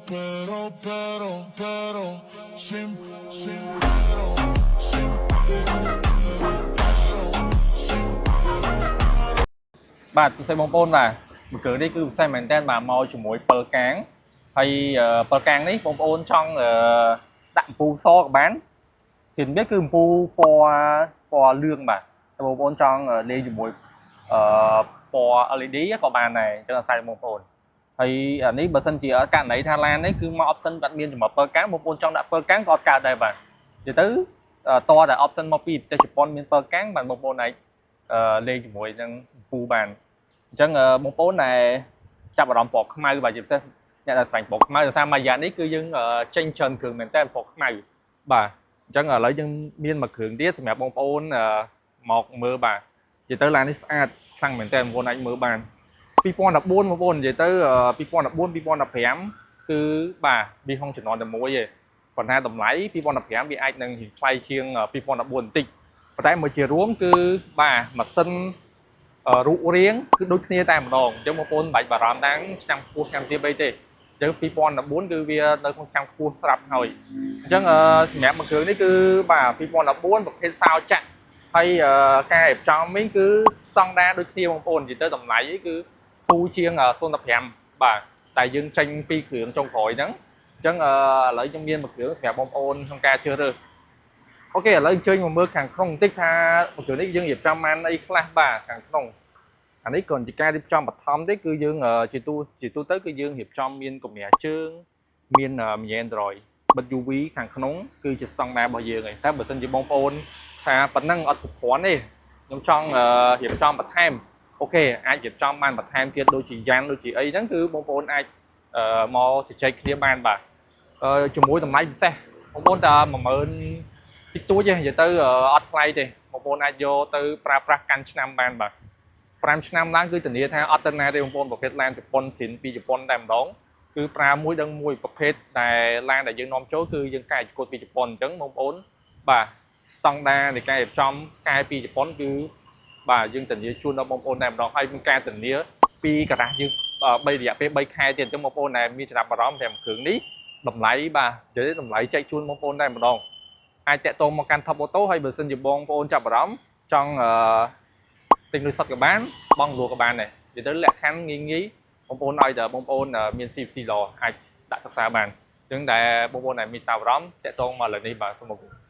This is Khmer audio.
Pero, pero, pero, sin, sin, pero, sin, pero, pero, pero, sin. បាទសួស្តីបងប្អូនបាទមួយគ្រឿងនេះគឺពិសេសមែនតើបាទមកជាមួយ7កាងហើយ7កាងនេះបងប្អូនចង់ដាក់អំពូលសក៏បានសិនវាគឺអំពូលពណ៌ពណ៌លឿងបាទតែបងប្អូនចង់លេងជាមួយពណ៌ LED ក៏បានដែរអញ្ចឹងអាស្រ័យបងប្អូនហើយអានេះបើសិនជាករណីថាឡាននេះគឺមក option គាត់មានជាមួយ7កាងបងប្អូនចង់ដាក់7កាងក៏អត់កើតដែរបាទនិយាយទៅតតែ option មកពីប្រទេសជប៉ុនមាន7កាងបាទបងប្អូនអាចលេងជាមួយនឹងអំពូលបាន អញ្ចឹងបងប្អូនដែលចាប់អារម្មណ៍ពណ៌ខ្មៅបាទជាពិសេសអ្នកដែលស្រឡាញ់ពណ៌ខ្មៅដោយសារមួយរយៈនេះគឺយើងចេញច្រើនគ្រឿងមែនតើពណ៌ខ្មៅបាទអញ្ចឹងឥឡូវយើងមានមួយគ្រឿងទៀតសម្រាប់បងប្អូនមកមើលបាទនិយាយទៅឡាននេះស្អាតខ្លាំងមែនតើបងប្អូនអាចមើលបាន2014បងប្អូននិយាយទៅ2014 2015គឺបាទវាក្នុងជំនាន់តែមួយទេគ្រាន់តែតម្លៃ2015វាអាចនឹងរៀងថ្លៃជាង2014បន្តិចប៉ុន្តែមួយជារួមគឺបាទម៉ាស៊ីន រូបរាងគឺដូចគ្នាតែម្ដងអញ្ចឹងបងប្អូនមិនបាច់បារម្ភតាំងឆ្នាំខ្ពស់ឆ្នាំទាបអីទេអញ្ចឹង2014គឺវានៅក្នុងឆ្នាំខ្ពស់ស្រាប់ហើយអញ្ចឹងសម្រាប់មួយគ្រឿងនេះគឺបាទ2014ប្រភេទសោចាក់ហើយការរៀបចំវិញគឺស្តង់ដារដូចគ្នាបងប្អូននិយាយទៅតម្លៃគឺធូរជាង015បាទតែយើងចេញពីគ្រឿងចុងក្រោយហ្នឹងអញ្ចឹងឥឡូវខ្ញុំមានមួយគ្រឿងសម្រាប់បងប្អូនក្នុងការជ្រើសរើស OK ឥឡូវអញ្ជើញមកមើលខាងក្នុងបន្តិចថាមួយគ្រឿងនេះយើងរៀបចំបានអីខ្លះបាទខាងក្នុង អានេះគ្រាន់ជាការរៀបចំបឋមទេគឺយើងជាទូទៅគឺយើងរៀបចំមានកម្រាលជើងមានមី Android បិទ UV ខាងក្នុងគឺជាស្តង់ដាររបស់យើងឯងតែបើសិនជាបងប្អូនថាប៉ុណ្ណឹងអត់គ្រប់គ្រាន់ទេខ្ញុំចង់រៀបចំបន្ថែម OK អាចរៀបចំបានបន្ថែមទៀតដូចជាយ៉ាន់ដូចជាអីហ្នឹងគឺបងប្អូនអាចមកជជែកគ្នាបានបាទជាមួយតម្លៃពិសេសបងប្អូនតែ10000តិចតួចទេនិយាយទៅអត់ថ្លៃទេបងប្អូនអាចយកទៅប្រើប្រាស់កាន់ឆ្នាំបានបាទ5ឆ្នាំឡើងគឺធានាថាអត់ទៅណាទេបងប្អូនប្រភេទឡានជប៉ុនស៊ីនពីជប៉ុនតែម្ដងគឺប្រើមួយដឹងមួយប្រភេទតែឡានដែលយើងនាំចូលគឺយើងកែជង្គត់ពីជប៉ុនអញ្ចឹងបងប្អូនបាទស្តង់ដារនៃការរៀបចំកែពីជប៉ុនគឺបាទយើងធានាជូនដល់បងប្អូនតែម្ដងហើយមានការធានាពីការ៉ាស់យើង3រយៈពេល3ខែទៀតអញ្ចឹងបងប្អូនដែលមានចំណាប់អារម្មណ៍តែគ្រឿងនេះតម្លៃបាទនិយាយតម្លៃចែកជូនបងប្អូនតែម្ដងអាចតាក់ទងមកកាន់ Top Auto ហើយបើសិនជាបងប្អូនចាប់អារម្មណ៍ចង់អឺ ទិញលុយសុទ្ធក៏បានបង់រលក៏បានដែរនិយាយទៅលក្ខខណ្ឌងាយងាយបងប្អូនឲ្យតែបងប្អូនមាន CVC ល្អអាចដាក់សិក្សាបានអញ្ចឹងតែបងប្អូនដែលមានតាអារម្មណ៍តាក់ទងមកលើនេះបាទសូមអរគុណ។